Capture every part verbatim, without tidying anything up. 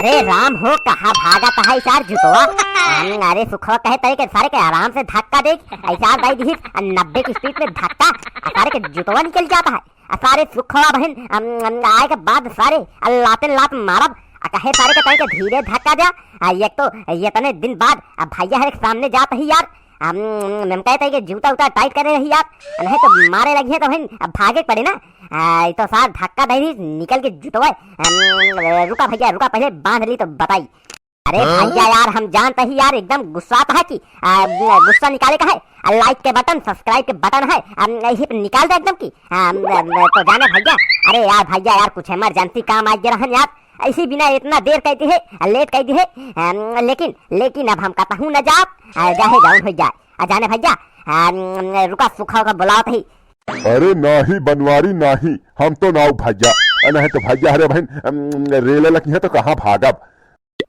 ए राम हो, कहाँ भागत है सार जुतवा? हम, अरे सुखवा कहे तरे के सारे के आराम से धक्का दे, ऐसा दे दिहिस, आ नब्बे की speed में धक्का, आ सारे के जुतवा निकल जात है। आ सारे सुखवा बहिन, अम, अम, आए के बाद सारे, आ लाते लात मारब, आ कहे सारे के तरे के धीरे धक्का दे। आ एक तो ये इतने दिन बाद, अब भैया हरे के सामने जात ही यार, हम, हम कहे तरे के जूता उता tight करे रही यार, नहीं तो मारे लगी है तो बहिन, अब भागे के पड़े ना। आ, ई तो सार धक्का दे दिहिस, निकल के जुतवा। अम, रुका भैया, रुका, पहले बांध ली तो बताई। अरे भैया यार, हम जानत ही यार, एकदम गुस्सात है कि, आ, गुस्सा निकाले का है। आ, like के button, subscribe के button है, अम, यही पे निकाल दे एकदम की। अम, अम, तो जाने भैया, अरे यार भैया यार, कुछ emergency काम आ गया रहन यार, ऐसी बिना इतना देर कह दी है, आ, late कह दी है, अम, लेकिन, लेकिन अब हम कतहूँ न जाब, आ, चाहे जौन हो जाए। आ, जाने भैया, अम, रुका, सुखवा का बुलावत ही। अरे नाही बनवारी नाही, हम तो नाऊ भैया, आ, नहीं तो भैया हरे बहिन, अम, रेले लगी है तो कहाँ भागब।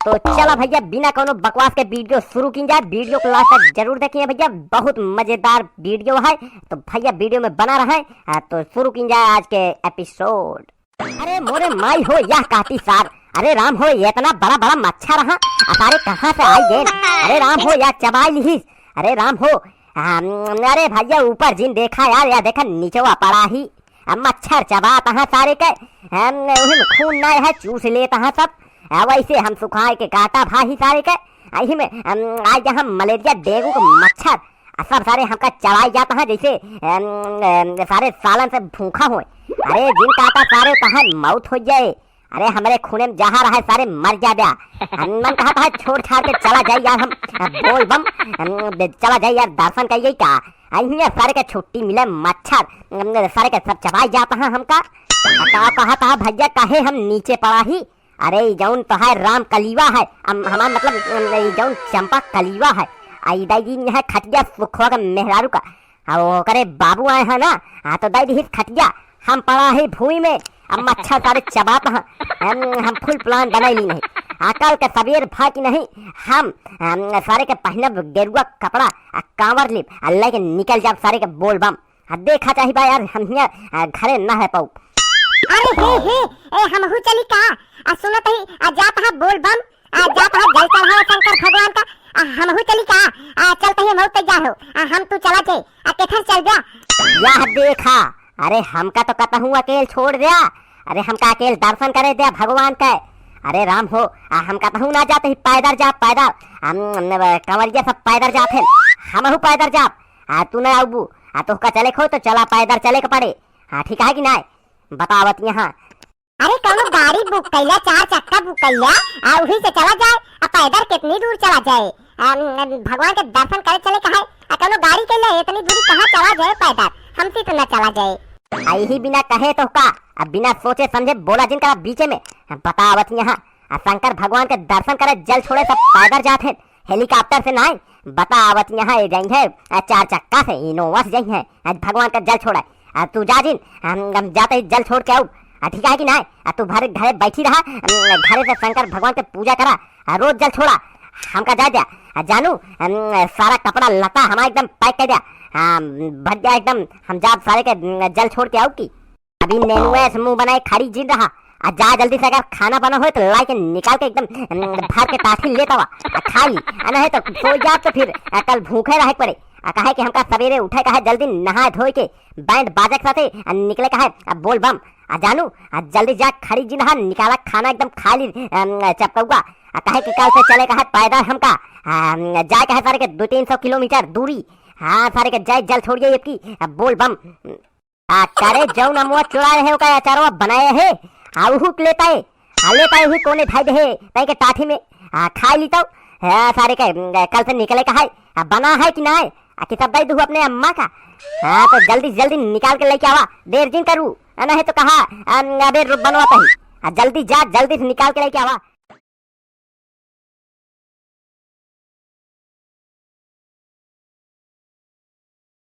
तो चला भैया, बिना कोनो बकवास के video शुरू कीन जाए। Video को last तक जरूर देखिए भैया, बहुत मजेदार video है। तो भैया video में बना रहे, आ, तो शुरू कीन जाए आज के episode। अरे मोरे माई हो, यह काटी सार। अरे राम हो, ये इतना बड़ा बड़ा मच्छर रहा, आ सारे कहाँ से आई गए? अरे राम हो, यह चबाई लिहिस। अरे राम हो, अम, अरे भैया ऊपर जिन देखा यार, या देखा नीचवा पड़ा ही। अब मच्छर चबात हैं सारे के, हम, उहिम खून ना है, चूस लेत हैं सब। आ, वैसे हम सुखाए के काटा भा ही सारे के। अही में, हम, आज हम मलेरिया, डेंगू के मच्छर, आ सब सारे हमका चबाई जात हैं जैसे, हम, हम, सारे सालन से भूखा होए। अरे जिन काटा सारे कहाँ मौत हो जाए। अरे हमरे खूने में जहर है सारे, मर जा द्या। हम मन कहा था छोड़ छाड़ के चला जाए यार हम, बोल बम, हम चला जाए यार, दर्शन करिए का। अहिया सारे के छुट्टी मिले, मच्छर, हम, सारे के सब चबाई जात हैं हमका। बताओ कहा था भैया काहे हम नीचे पड़ा ही? अरे ई जौन तो है राम कलीवा है, हम, हमार मतलब, हम, ई जौन चंपा कलीवा है, आ ई दाई जी है खटिया सुखवा के मेहरारू का, आ ओकरे बाबू आए हैं ना, हाँ तो दाई दिहिस खटिया, हम पड़ा ही भूई में, अब मच्छर सारे चबात हैं, हम, हम full plan बनाई ली नहीं, आ कल के सवेर भा की नहीं, हम, हम सारे के पहिनब गेरुआ कपड़ा, आ कांवर लेब, आ लेके निकल जाब सारे के बोल बम। आ देखा चाही बा यार, हम हियाँ, आ, घरे ना रह पाऊ। अरे हे, हे, ए, हमहू चली का? आ, सुनत ही, आ, जात हा बोल बम, आ, जात हा जल चढ़ावे शंकर भगवान का, आ, हमहू चली का? आ, चलत ही हमहू तैयार हो, आ, हम तू चला जाए, आ, केथर चल जा। यह देखा, अरे हमका तो कतहूँ अकेल छोड़ द्या, अरे हमका अकेल दर्शन करे द्या भगवान के। अरे राम हो, आ, हम कतहूँ ना जात ही, पैदल जा, पैदल, हम, हम, कंवरिया सब पैदल जात हैं, हमहू पैदल जाब, आ, तू ना आउबू, आ, तोहका चले के हो तो चला, पैदल चले के पड़े। हाँ, ठीक है कि नाय? बतावत यहाँ। अरे, कौनो गाड़ी book कइला, चार चक्का book कइला, आ, उही से चला जाए। आ, पैदल कितनी दूर चला जाए? आ, न, न, भगवान के दर्शन करे चले का है। आ, कौनो गाड़ी कइला, इतनी दूरी कहाँ चला जाए पैदल? हमसे तो ना चला जाए। आ, यही बिना कहे तो का? अब बिना सोचे समझे बोला जिन करा बीचे में। बतावत यहाँ। आ, शंकर भगवान के दर्शन करे, जल छोड़े, सब पैदल जात हैं। Helicopter से नाय, बतावत यहाँ ए जाई है, आ, चार चक्का से, Innova से जाई है, आज भगवान का जल छोड़ा। आ, तू जा जिन, हम, हम जाते ही जल छोड़ के आऊ। आ, ठीक है कि नाय? आ, तू भरे घरे बैठी रहा, हम, घरे से शंकर भगवान के पूजा करा, आ, रोज जल छोड़ा, हमका जा द्या। आ, जानू, हम, सारा कपड़ा लता हमारा एकदम pack कर द्या, हाँ, भर द्या एकदम, हम जाब सारे के, हम, जल छोड़ के आऊ की। अभी नेनुआ से मुंह बनाए खड़ी जिन रहा। आ जा जल्दी से, अगर खाना बना होए तो लाई के निकाल के एकदम, अम, भर के टाठी लेत आवा, आ खा ली। आ नहीं तो सो जा तो फिर, आ, कल भूखे रहे के पड़े। आ काहे कि हमका सवेरे उठे का है, जल्दी नहाए धोए के, बैंड बाजे के साथे, आ, निकले का है, आ, बोल बम। आ जानू, आ जल्दी जा खड़ी जिन रहा, निकाला खाना एकदम खा ली, अम, चपकौआ। आ काहे कि कल से चले का है पैदल हमका, आ, अम, जाए का है सारे के दो तीन सौ किलोमीटर दूरी। हाँ, सारे के जाए जल छोड़िए अबकी, आ, बोल बम। आ, करे जौन अमुआ चुराए है, ओका अचारवा बनाए है, आ, उहू के लेता है, आ, लेता है, उही कोने धाई दे है, ताई के टाठी में, आ, खाए ली तो, आ, सारे के, उम, कल से निकले का है, आ, बना है कि ना है, आ, कि सब दे दू अपने अम्मा का, हाँ, तो जल्दी से जल्दी निकाल के लेके आवा, देर जिन करू, आ, नहीं तो कहा, आ, अबे रुक बनवा तही, आ, जल्दी जा, जल्दी से निकाल के लेके आवा।